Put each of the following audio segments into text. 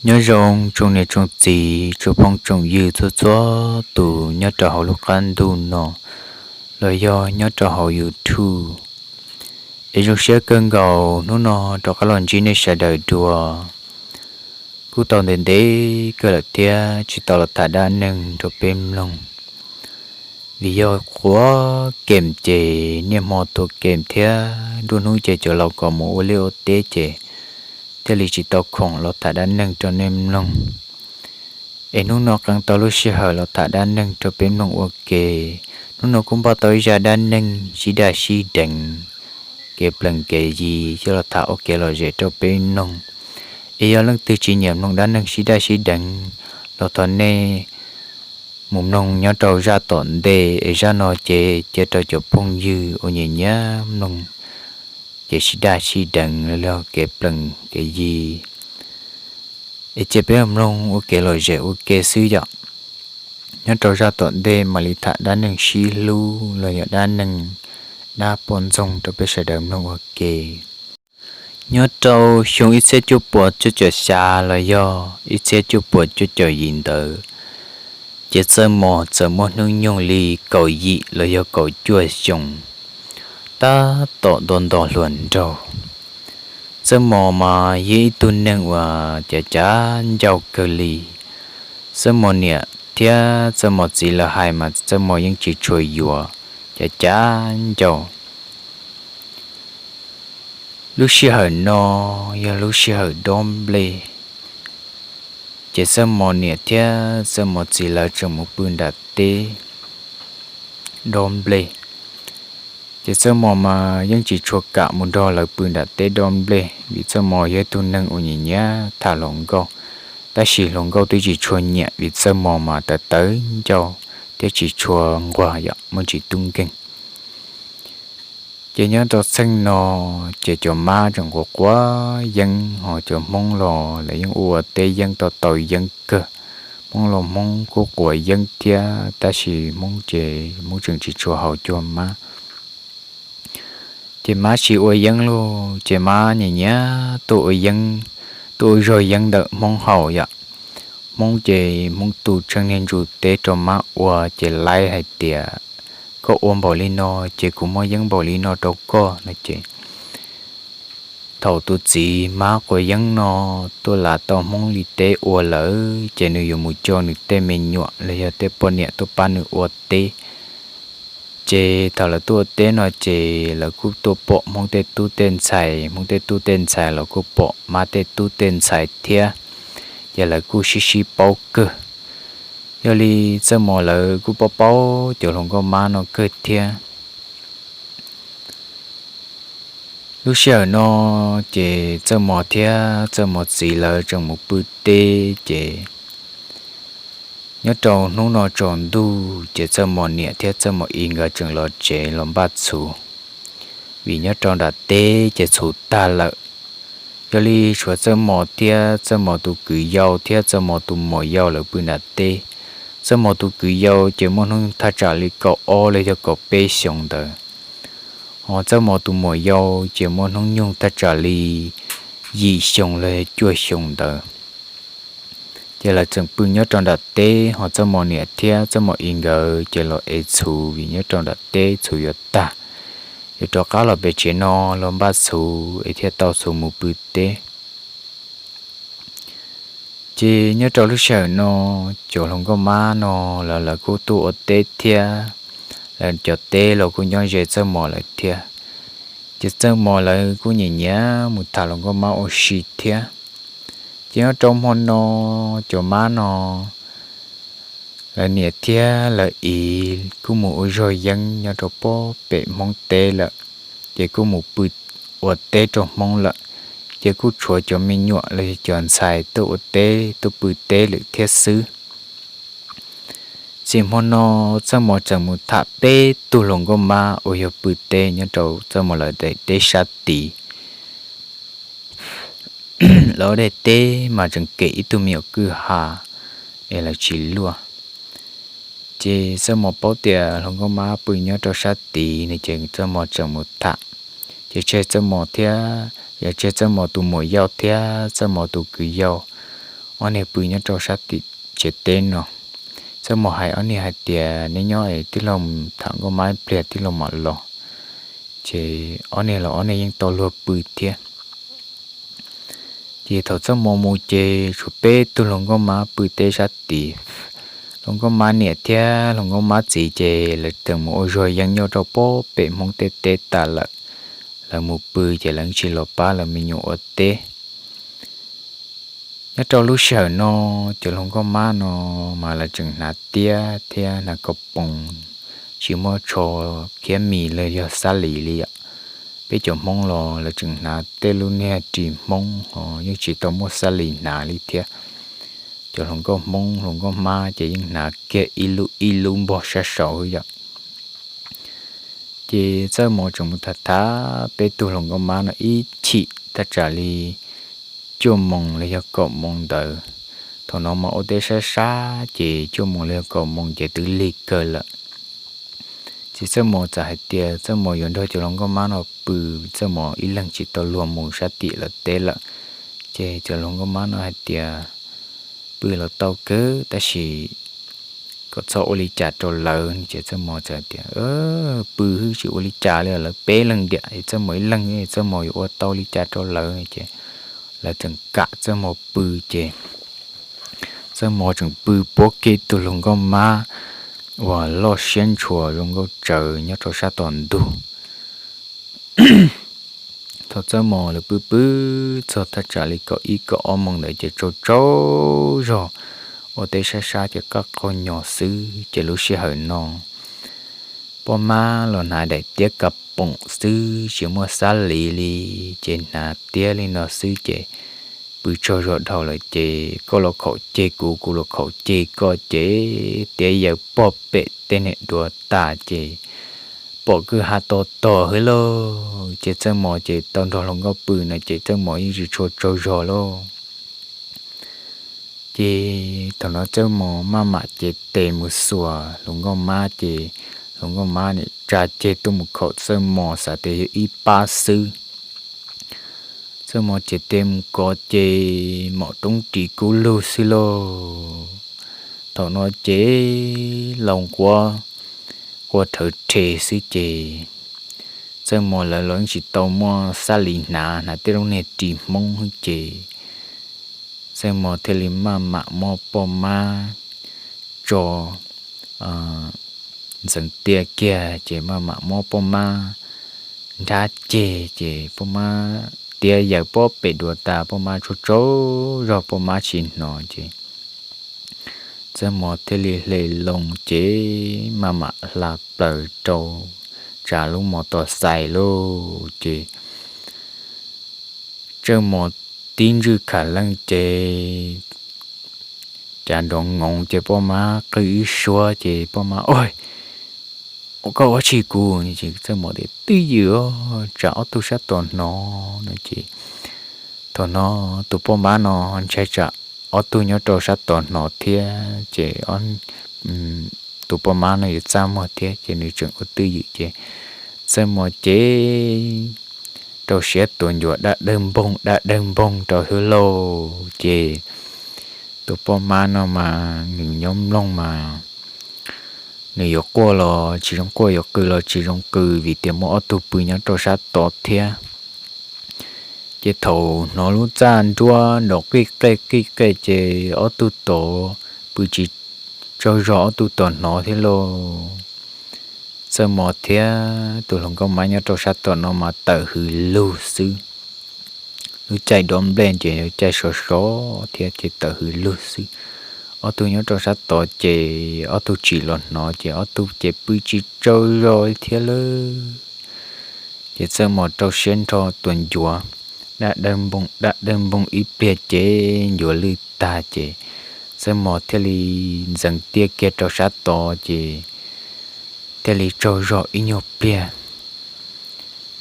Nyob zoo tsoom niam tsoom txiv tsoom phooj tsoom ywg txhua txhua tus nyob rau hauv lub qab ntuj no los yog nyob rau hauv YouTube. Es zoo siab kawg nkaus hnub no rov qab los ntsib nej sawv daws dua. Kuj tau ntev ntev kawg lawm thiab tsis tau los tham dab neeg rau peb mloog. Vim yog quav kem ces niaj hmo tuag kem thiab nruab hnub ces cov laus kom mus ua liaj ua teb ces thiaj li tsis tau khoom los tham dab neeg rau nej mloog. Es hnub no qee tau lub sij hawm los tham dab neeg rau peb mloog ua ke. Hnub no kuj npaj tau ib zaj dab neeg sib daj sib deev, kev plees kev yi coj los tham ua kev lom zem rau peb mloog. Es yog leej twg tsis nyiam mloog dab neeg sib daj sib deev los thov nej mus mloog nyob rau zaj tom ntej, es zaj no ces cia rau cov phooj ywg uas nyiam nyiam mloog kev sib daj sib deev los yog kev plees kev yi. Es cia peb mloog ua kev lom zem ua ke xwb yom. Nyob rau zaj tom ntej mam li tham dab neeg sib hlub los yog dab neeg dab poj ntxoog rau peb sawv daws mloog ua ke. Nyob rau xyoo ib txhiab cuaj puas cuaj caum xya los yog ib txhiab cuaj puas cuaj caum yim ntawd, ces Txawj Mos txawm muaj hnub nyoog li kaum yim los yog kaum cuaj xyoo, tab tom nto nto hluas nraug. Txawj Mos mas yog ib tug neeg uas cav cav ncauj kawg li. Txawj Mos niam thiab Txawj Mos txiv lawv hais mas Txawj Mos yeej tsis tshua yuav, cav cav ncauj. Lub sij hawm no yog lub sij hawm dob nplej, ces Txawj Mos niam thiab Txawj Mos txiv lawv tseem mus pw nram teb dob nplej. Ces Txawj Mos mas yeej tsis tshua kam mus nrog lawv pw nram teb dob nplej, vim Txawj Mos yog ib tug neeg uas nyiam nyiam tham hluas nkauj, tab sis hluas nkauj twb tsis tshua nyiam vim Txawj Mos mas tawv tawv ncauj thiab tsis tshua nquag yom, muaj ntsis tub nkeeg. Ces nyob rau txheej no, ces cov mab tseem quav quav yeeb, ho cov Hmoob los lawv yeej ua teb yeeb tau tau yeeb kawg. Hmoob los Hmoob kuj quav yeeb thiab, tab sis Hmoob ces Hmoob tseem tsis tshua haus cua mab. Ces mab tsis ua yeeb lauj, ces mab nyiam nyiam tuaj ua yeeb, tuaj ua zog yeeb ntawm Hmoob haus yom. Hmoob ces Hmoob tu tsheej niag ntsuj teb rau mab ua, ces laib hais tias, koj ua npaum li no, ces kuv muab yeeb npaum li no rau koj no ces. Thaum tus txiv mab quav yeeb no tuaj lav tau Hmoob li teb ua lawm, ces nws yuav mus coj nws tej me nyuam los yog tej poj niam tuaj pab nws ua teb. Ces thaum lawv tuaj ua teb no ces lawv kuj tuaj pom Hmoob tej tub tej ntxhais, Hmoob tej tub tej ntxhais los kuj pom mab tej tub tej ntxhais thiab. Ces lawv kuj sib sib paub kawg. Yog li Txawj Mos lawv kuj paub paub cov hluas nkauj mab no kawg thiab. Lub sij hawm no ces Txawj Mos thiab Txawj Mos txiv lawv tseem mus pw teb ces nyob rau hnub no tsaus ntuj ces Txawj Mos niam thiab Txawj Mos txiv nkawd tseem los tsev los npaj txhuv, vim nyob rau nram teb ces txhuv tag lawm. Yog li tshuav Txawj Mos thiab Txawj Mos tus kwv yau thiab Txawj Mos tus muam yau lawv pw nram teb. Txawj Mos tus kwv yau ces muaj hnub thaj tsam li kaum ob los yog kaum peb xyoos ntawd, ho Txawj Mos tus muam yau ces muaj hnub nyoog thaj tsam li yim xyoo los yog cuaj xyoo ntawd. Ces lawv tseem pw nyob rau nram teb, ho Txawj Mos niam thiab Txawj Mos txiv nkawd ces los ev txhuv vim nyob rau nram teb txhuv yuav tag, yuav rov qab los pem tsev no los npaj txhuv es thiaj tau txhuv mus pw teb. Ces nyob rau lub sij hawm no, cov hluas nkauj mab no los lawv kuj tuaj ua teb thiab, lawv cov teb los kuj nyob ze Txawj Mos lawv thiab. Ces Txawj Mos lawv kuj nyiam nyiam mus tham hluas nkauj mab ua si thiab. Ces nyob rau hmo no, cov mab no lawv niam thiab lawv txiv kuj mus ua zog yeeb nyob rau pob pem Hmoob teb lawm, ces kuj mus pw ua teb rau Hmoob lawm, ces kuj tshuav cov me nyuam los yog cov ntxhais tuaj ua teb tuaj pw teb lawm thiab xwb. Ces hmo no Txawj Mos tseem mus tham peb tug hluas nkauj mab uas yog pw teb nyob rau Txawj Mos lawv teb sab tid. Lawv daim teb mas tseem kem ib tug me nyuam kwj ha es lawv tsis luaj. Ces Txawj Mos paub tias hluas nkauj mab pw nyob rau sab tid no ces Txawj Mos tseem mus tham. Ces tseg Txawj Mos thiab, yog tseg Txawj Mos tus muam yau thiab Txawj Mos tus kwv yau, ob niag pw nyob rau sab tim tsev teb no. Txawj Mos hais ob niag hais tias, Neb nyob es tij laug tham nkauj mab ib pliag tij laug mam los. Ces ob niag los ob niag yeej tau luag pw thiab. Ces thaum Txawj Mos mus ces tshuav peb tug hluas nkauj mab pw teb sab tid. Hluas nkauj mab niam thiab hluas nkauj mab txiv ces lawv tseem mus ua zog yeeb nyob rau pob pem Hmoob tej teb tas lawm. Lawv mus pw ces lawv tsis los pab lawv me nyuam ua teb. Nyob rau lub sij hawm no, cov hluas nkauj mab no mas lawv tseem hnav tiab thiab hnav kaus poos, tsis muaj tsho khiab mis los yog xab lis li. Peb cov Hmoob los lawv tseem hnav tej lub niag ris Hmoob ho yeej tsis tau muaj xab lis hnav li thiab. Cov hluas nkauj Hmoob hluas nkauj mab ces yeej hnav kiag ib lub ib lub npog sab saud xwb yom. Ces Txawj Mos tseem mus tham tham peb tug hluas nkauj mab no ib chim thaj tsam li cuaj moos los yog kaum moos ntawd. Thaum no mas ua teb sab sab ces cuaj moos los yog kaum moos ces twb lig kawg lawm. Ces Txawj Mos txawm hais tias Txawj Mos yuav nrog cov hluas nkauj mab no pw, Txawj Mos ib leeg tsis tau luag mus sab tim lawv teb lawm. Ces cov hluas nkauj mab no hais tias, Pw los tau kawg tab sis kom txhob ua li cas rau lawv. Ces Txawj Mos txawm tias, Pw hwb, tsis ua li cas li, lawv peb leeg diam, Txawj Mos ib leeg, Txawj Mos yuav ua tau li cas rau lawv? Ces lawv tseem kam Txawj Mos pw ces Txawj Mos tseem pw puab kiag tus hluas nkauj mab uas loj siab ntshua zoo nkauj tsawv nyob rau sab tom ntug. Thaum Txawj Mos lawv pw pw txog thaj tsam li kaum ib kaum ob moos ntawd ces tsaug tsaug zog, ua teb sab sab ces qab qaug nyos xwb. Ces lub sij hawm no poj mab los hnav daim tiab ka poom xwb tsis muaj xab lis li, ces hnav tiab li no xwb ces pw tsaug zog dhau lawm ces koj los khaum ceg kuv, kuv los khaum ceg koj ces tiab yaws pob pem tej niag duav tas ces pom kwj ha to tos hwb lauj. Ces Txawj Mos ces tau nrog hluas nkauj pw no ces Txawj Mos yeej tsis tshua tsaug zog lauj. Ces thaum no Txawj Mos maj mam cev tes mus xuas hluas nkauj mab ces hluas nkauj mab nim tsa ceg tuaj mus khaum Txawj Mos xav tias yog ib pab xwb. Txawj Mos cev tes mus kov ces maum roob ris kub lug xwb lauj. Thaum no ces laus nquab qua rhawv rhe xwb ces Txawj Mos lawv los yeej tsis tau muaj xab lis hnav, hnav tej lub niag ris Hmoob xwb ces Txawj Mos thiaj li maj mam muab poj mab tso ntxeev tiaj kiag ces maj mam muab poj mab nrhab ceg ces poj mab tiab yaws pob pem duav tas, poj mab tsaug tsaug zog poj mab tsis hnov ces Txawj Mos thiaj li hle loo ces maj mam hla plaws rau tsav lub mos tos xais lauj ces Txawj Mos tib ntswj kham leej ces cav nrov ngoov ces poj mab qw ib suab ces poj mab, Ua, koj ua tsi kuv? Txawj Mos tias, Twj ywm, tsam ob tug sab tod hnov no ces thaum no tus poj mab no ntshai tsam ob tug nyob rau sab tod hnov thiab ces tus poj mab no yuav txaj muag thiab ces nws tseem ua twj ywm ces Txawj Mos ces rau siab tuav ncuav daj dawg npoog daj dawg npoog rau hwb lauj ces tus poj mab no mas nws nyob mloog mas nws yuav quaj los tsis zoo quaj, yuav qw los tsis zoo qw vim tias muaj ob tug pw nyob rau sab tod thiab. Ces thaum hnov lub txaj nruab nrov qij qej qij qej ces ob tug tod pw tsis tsaug zog, ob tug tod hnov thiab lauj. Txawj Mos thiab tus hluas nkauj mab nyob rau sab tod no mas tawm hws lug xwb. Lub caij dob nplej ces caij sov sov thiab ces tawm hws lug xwb. Ob tug nyob rau sab tod ces ob tug tsim los hnov ces ob tug ces pw tsis tsaug zog thiab lauj. Ces Txawj Mos rau siab nrho tuav ncuav daj dawg npoog daj dawg npoog ib pliag ces ncuav lwj tag ces Txawj Mos thiaj li ntxeev tiaj kiag rau sab tod ces thiaj li tsaug zog ib nyuag pliag.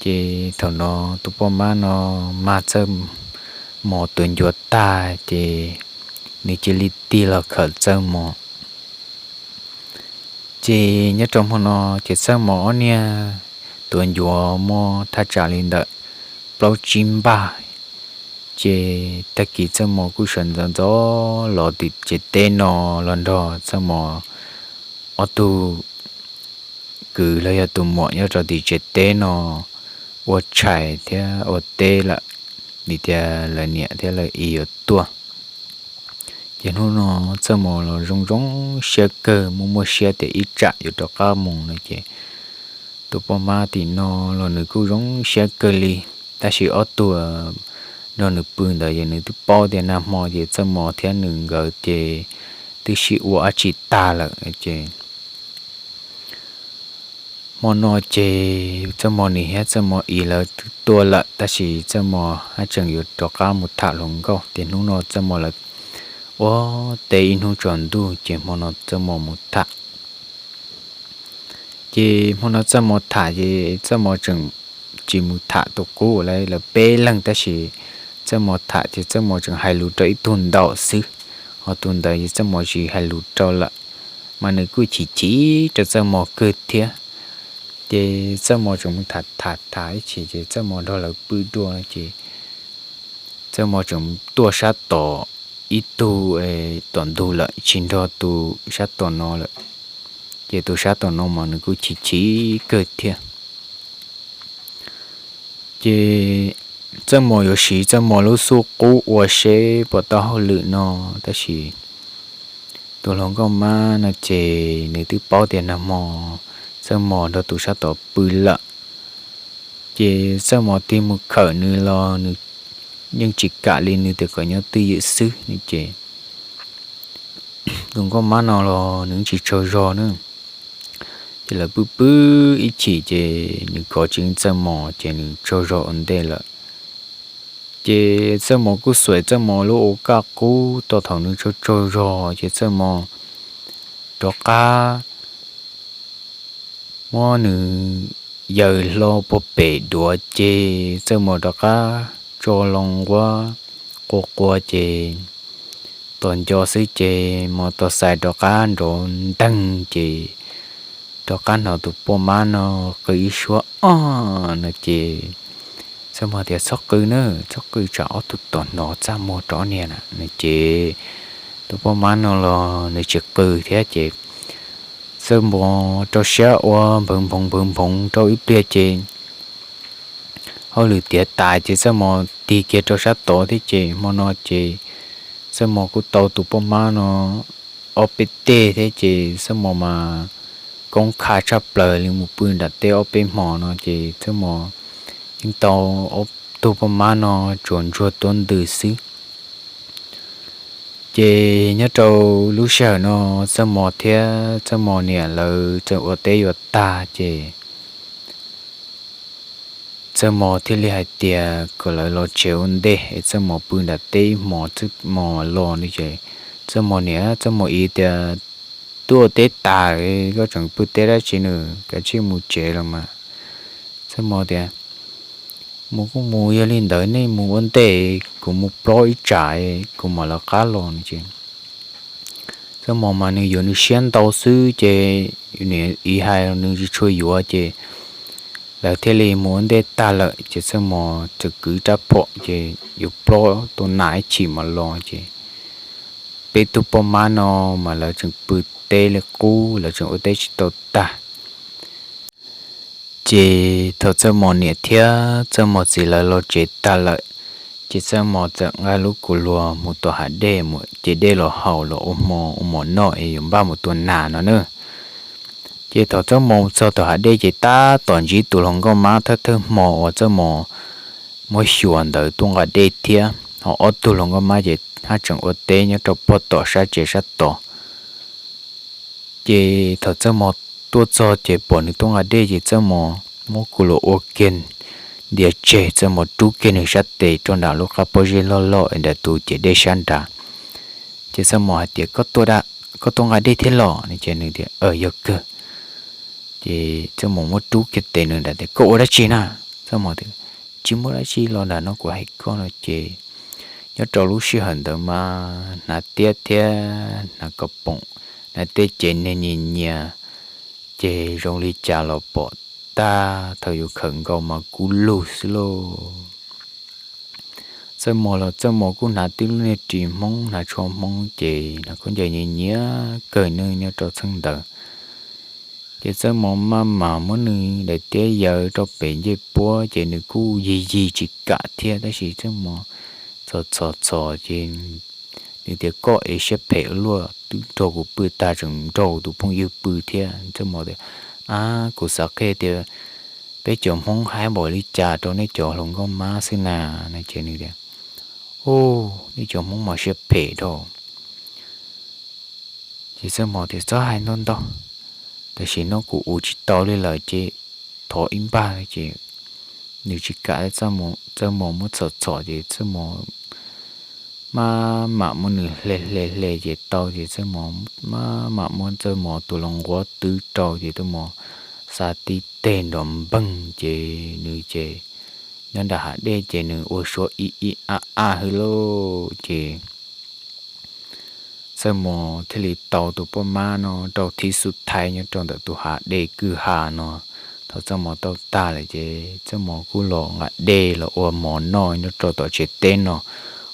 Ces thaum no tus poj mab no mag Txawj Mos tuav ncuav tag ces nws cia li tig los khawm Txawj Mos. Ces nyob rau hmo no ces Txawj Mos ob niag tuav ncuav muaj thaj tsam li ntawm plaub tsib npag Ces tag kis Txawj Mos kuj sawv ntxov ntxov los tim tsev teb no los nrog Txawj Mos ob tug kwv los yog tus muam nyob rau tim tsev teb no ua tshais thiab ua teb lawm, vim tias lawv niam thiab lawv txiv yuav tuaj. Ces hnub no Txawj Mos los zoo zoo siab kawg, muaj muaj siab tias ib tsam yuav rov qab mus no ces tus poj mab tim no los nws kuj zoo siab kawg li. Tab sis ob tug nrog nws pw ntawd ces nws twb paub tias nag hmo ces Txawj Mos thiab nws nkawd ces twb sib ua dab tsi tag lawm ces hmo no ces Txawj Mos niam thiab Txawj Mos txiv lawv twb tuaj lawm, tab sis Txawj Mos haj tseem yuav rov qab mus tham hluas nkauj. Ces hnub no Txawj Mos lawv ua teb ib hnub tsaus ntuj ces hmo no Txawj Mos mus tham. Ces hmo no Txawj Mos tham ces Txawj Mos tseem tsis mus tham tus qub uas lawv peb leeg, tab sis Txawj Mos tham ces Txawj Mos tseem hais lus rau ib tug ntawd xwb, ho tus ntawd ces Txawj Mos tsis hais lus rau lawm, mas nws kuj chim chim rau Txawj Mos kawg thiab. Ces Txawj Mos tseem mus tham tham tham ib chim ces Txawj Mos nrog lawv pw dua no ces Txawj Mos tseem tuaj sab tom ib tug tom ntug lawm, tsis nrog tus sab tom no lawm. Ces tus sab tom no mas nws kuj chim chim kawg thiab. Ces Txawj Mos yuav siv Txawj Mos lub xub qub ua seb puas tau hauj lwm no, tab sis tus hluas nkauj mab no ces nws twb paub tias nag hmo Txawj Mos nrog tus sab tom pw lawm. Ces Txawj Mos tig mus khawm nws los nws yeej tsis kam li, nws tias kom nyob twj ywm xwb no ces tus nkauj mab no los nws tsis tsaug zog na. Ces lawv pw pw ib chim ces nws kov tsis yeej Txawj Mos ces nws tsaug zog ua ntej lawm. Ces Txawj Mos kuj xuas Txawj Mos lub ua kaj qub tau thaum nws tsaug tsaug zog ces Txawj Mos rov qab muab nws yaws hlo puag pem duav ces Txawj Mos rov qab tso loo nquab qua qua ces tos nco xwb ces mos tos xais rov qab nrov nteeg ces rov qab hnov tus poj mab no qw ib suab o no ces Txawj Mos tias txhob qw na, txhob qw tsam ob tug tom hnov txaj muag rov niag na no ces tus poj mab no los nws tsis qw thiab ces Txawj Mos rau siab ua npawv nphoov npawv nphoov rau ib pliag ces hauj lwm tiav tas ces Txawj Mos tig kiag rau sab tod thiab ces hmo no ces Txawj Mos kuj tau tus poj mab no ob peb teg thiab ces Txawj Mos mas koob qha tshaj plaws li, mus pw nram teb ob peb hmo no ces Txawj Mos yeej tau ob tug poj mab no tsuas ntsuag tuab ntws xwb. Ces nyob rau lub sij hawm no Txawj Mos thiab Txawj Mos niam lawv tseem ua teb yuav tag ces Txawj Mos thiaj li hais tias kom lawv los tsev ua ntej es Txawj Mos pw nram teb ib hmos Txawj Mos los no ces Txawj Mos niam Txawj Mos txiv tias twb ua teb tas, koj tseem pw teb dab tsi nws, kav tsij mus tsev los mas. Txawj Mos tias mus kuj mus, yog li ntawd nej mus ua ntej, kuv mus plob ib tsam kuv mam lawv qab los no ces Txawj Mos mas nws yuav nws siab ntau xwb ces nws txiv hais los nws tsis tshua yuav ces lawv thiaj li mus ua ntej tag lawm ces Txawj Mos txawm kwv rab phom ces yuav plob tua nas ib chim mam los ces peb tug poj mab no mas lawv tseem pw teb li qub, lawv tseem ua teb tsis tau tag. Ces thaum Txawj Mos niam thiab Txawj Mos txiv lawv los tsev tag lawm ces Txawj Mos txawm nqa lub kuv luag mus tom hav dej mus ce dej los haus los ua hmo ua mov noj es yuav npaj mus tua nas no na. Ces thaum Txawj Mos txog tom hav dej ces tab tom ntsib tus hluas nkauj mab thawj thawj hmo uas Txawj Mos muab xyuas ntawd tuaj nqa dej thiab, ho ob tug hluas nkauj mab ces haj tseem ua teb nyob rau pog tom sab tsev sab tod. Ces thaum Txawj Mos tuaj txog ces pom nws tuaj nqa dej ces Txawj Mos muab kuv luag ua kiag ntiav tseg, Txawj Mos rub kiag nws sab tes rau nram lub qab pob zeb loj loj nram tus ciam dej sab nrad. Ces Txawj Mos hais tias koj tuaj nqa dej thiab los no ces nws tias yog kawg. Ces Txawj Mos muab rub kiag tes nws nram tias koj ua dab tsi na? Txawj Mos tias tsis muaj dab tsi, los nram no kuv hais koj no ces nyob rau lub sij hawm ntawd mas hnav tiab thiab hnav kaus poom, hnav tej cev niag nyias nyias ces zoo li cas los pom tag, thaum yus khawm nkaus mas kub lug xwb lauj. Txawj Mos los Txawj Mos kuj hnav tib lub niag ris Hmoob, hnav tsho Hmoob ces hnav khaub ncaws nyiav nyiav kawg nws nyob rau txheej ntawd. Ces Txawj Mos maj mam muab nws daim tiab yaws rau pem ncej puab ces nws kuj yig yig tsis kam thiab, tab sis Txawj Mos txhos txhos txhos ces nws tias, koj es siab phem ua luaj, twb nrog kuv pw tag tseem nrog tus phooj ywg pw thiab. Txawj Mos tias, ab, kuv xav qhia tias peb cov Hmoob haib npaum li cas rau nej cov hluas nkauj mab xwb na. No ces nws tias, u, nej cov Hmoob mas siab phem dhau. Ces Txawj Mos tias, txhob hais ntau ntau, tam sim no kuv ua tsis tau li lawm ces thov ib npag. Ces nws tsis kam, Txawj Mos muab txhos txhos ces Txawj Mos maj mam muab nws hle hle hle ces tau ces Txawj Mos maj mam muab Txawj Mos tus hluas nquab twb rau ces Txawj Mos xa tib teg nrov npeeg ces nws ces nyob nram hav dej ces nws ua suab ib ib ab ab hwb lauj ces Txawj Mos thiaj li tau tus poj mab no rau thib xub thaib nyob rau ntawm tus hav dej kwj ha no. Thaum Txawj Mos tau tag lawm ces Txawj Mos kuj los nqa dej los ua mov noj nyob rau tom tsev teb no.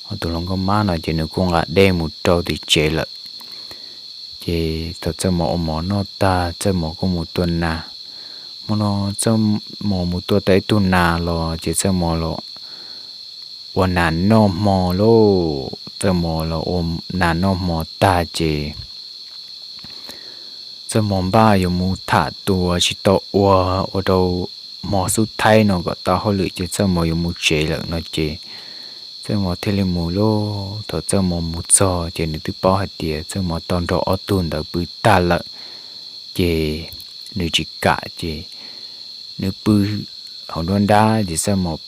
Ho tus hluas nkauj mab no ces nws kuj nqa dej mus rau tim tsev lawm. Ces thaum Txawj Mos ua mov noj tag Txawj Mos kuj mus tua nas. Hmo no Txawj Mos mus tua tau ib tug nas los ces Txawj Mos los ua nas noj hmo lauj. Txawj Mos los ua nas noj hmo tag ces Txawj Mos npaj yuav mus tham tus uas tsis tau ua, ua rau hmo xub thaib no kom tau hauj lwm ces Txawj Mos yuav mus tsev lawm no ces Txawj Mos thiaj li mus lauj. Thaum Txawj Mos mus txog ces nws twb paub hais tias Txawj Mos tau nrog ob tug ntawd pw tag lawm, ces nws tsis kam ces nws pw hauv nruab nrab ces Txawj Mos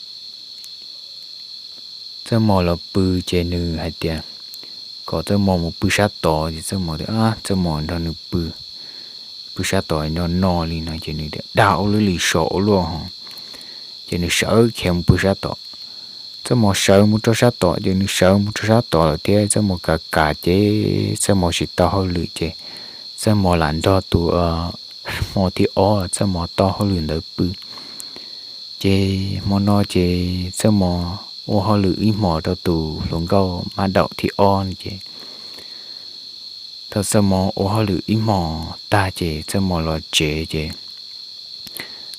Txawj Mos los pw ces nws hais tias kom Txawj Mos mus pw sab tod ces Txawj Mos tias Txawj Mos nrog nws pw, pw sab tod nrog no li no ces nws tias dag ua lub li so ua luaj ho, ces nws sawv khiav mus pw sab tod. Txawj Mos sawv mus rau sab tod ces nws sawv mus rau sab tod lawm thiab Txawj Mos kav kav ces Txawj Mos tsis tau hauj lwm ces Txawj Mos lam nrog tus hmo thib ob Txawj Mos tau hauj lwm ntawd pw. Ces hmo no ces Txawj Mos ua hauj lwm ib hmos rau tus hluas nkauj mab daum thib ob no ces thaum Txawj Mos ua hauj lwm ib hmos tag ces Txawj Mos los tsev ces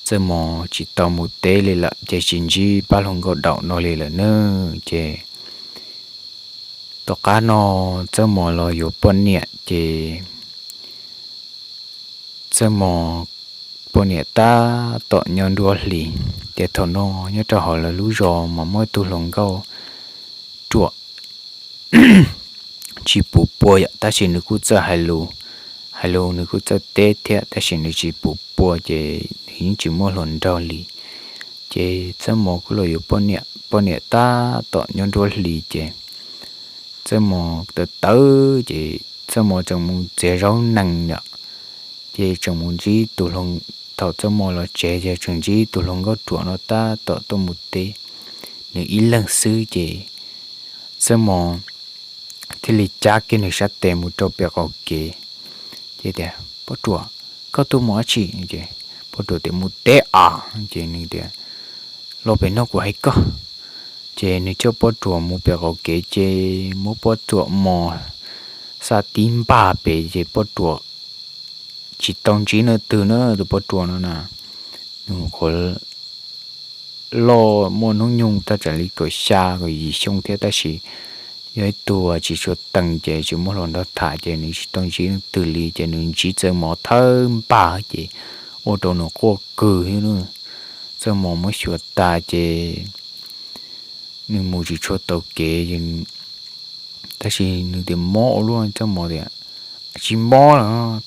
Txawj Mos tsis tau mus teb li lawm ces tsis ntsib pab hluas nkauj daum no li lawm nawb. Ces tom qab no Txawj Mos los yuav poj niam ces Txawj Mos poj niam tab tom nyob nruab hlis. Ces thaum no nyob rau hauv lawv lub zos mas muaj ib tug hluas nkauj ruam tsis pum pua yom, tab sis nws kuj txawj hais lus, hais lus nws kuj txawj teb thiab tab sis nws tsis pum pua ces nws yeej tsis muaj hluas nraug li. Ces Txawj Mos kuj los yuav poj niam, poj niam tab tom nyob nruab hlis ces Txawj Mos tawv tawv ces Txawj Mos tseem mus txiav zaub nees yom, ces tseem mus ntsib tus, thaum Txawj Mos los tsev ces tseem ntsib tus hluas nkauj ruam no tab tom tuaj mus teb nws ib leeg xwb ces Txawj Mos thiaj li cab kiag nws sab tes mus rau pem qaum kev. Ces tias, poj ruam, koj tuaj mus dab tsi? Poj ruam tias, mus teb os. Ces nws tias, los pem no kuv hais koj. Ces nws coj poj ruam mus pem qaum kev ces muab poj ruam mos xa tib npag pem ces poj ruam tsis tau ntsib leej twg na, tus poj ruam no na, nws qhuav loj muaj hnub nyoog thaj tsam li kaum xya kaum yim xyoo thiab tab sis yog ib tug tsis tshua tees ces tsis muaj hluas nraug tham ces nws tsis tau ntsib leej twg li ces nws ntsib Txawj Mos thawj npag ces ua rau nws quaj kawg thiab. Txawj Mos muab xyuas tas ces nws mus tsis tshua tau kev, tab sis nws tias mob ua luaj. Txawj Mos tias, tsis mob lawm,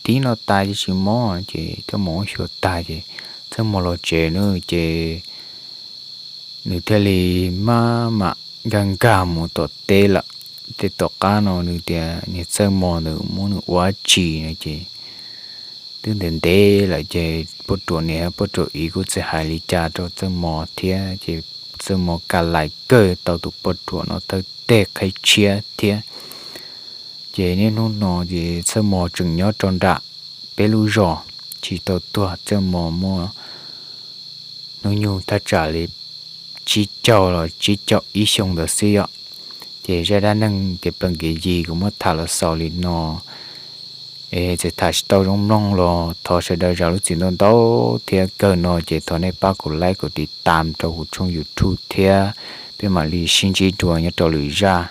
tib no tas ces tsis mob. Ces Txawj Mos muab xyuas tag ces Txawj Mos los tsev na ces nws thiaj li maj mam nkag nkag mus tom teb lawm. Ces tom qab no nws tias niag Txawj Mos ntawd muab nws ua dab tsi no ces twb ntev ntev lawm ces poj ruam niam poj ruam txiv kuj tsis hais li cas rau Txawj Mos thiab ces Txawj Mos ka lais kawg tau tus poj ruam no thawj teg qhib tshiab thiab. Ces niaj hnub no ces Txawj Mos tseem nyob rau nram peb lub zos tsis tau tuag. Txawj Mos muaj hnub nyoog thaj tsam li tsib caug los tsib caug ib xyoo ntawd xwb yom. Ces zaj dab neeg kev plaws kev yig kuv muab tham los xaus li no. Es txawm tham tsis tau zoo mloog los thov sawv daws zam lub txim ntau ntau thiab, kawg no ces thov nej pab kuv like kuv tiv tam rau kuv tshooj YouTube thiab. Peb mam li sib ntsib dua nyob rau lwm zaj.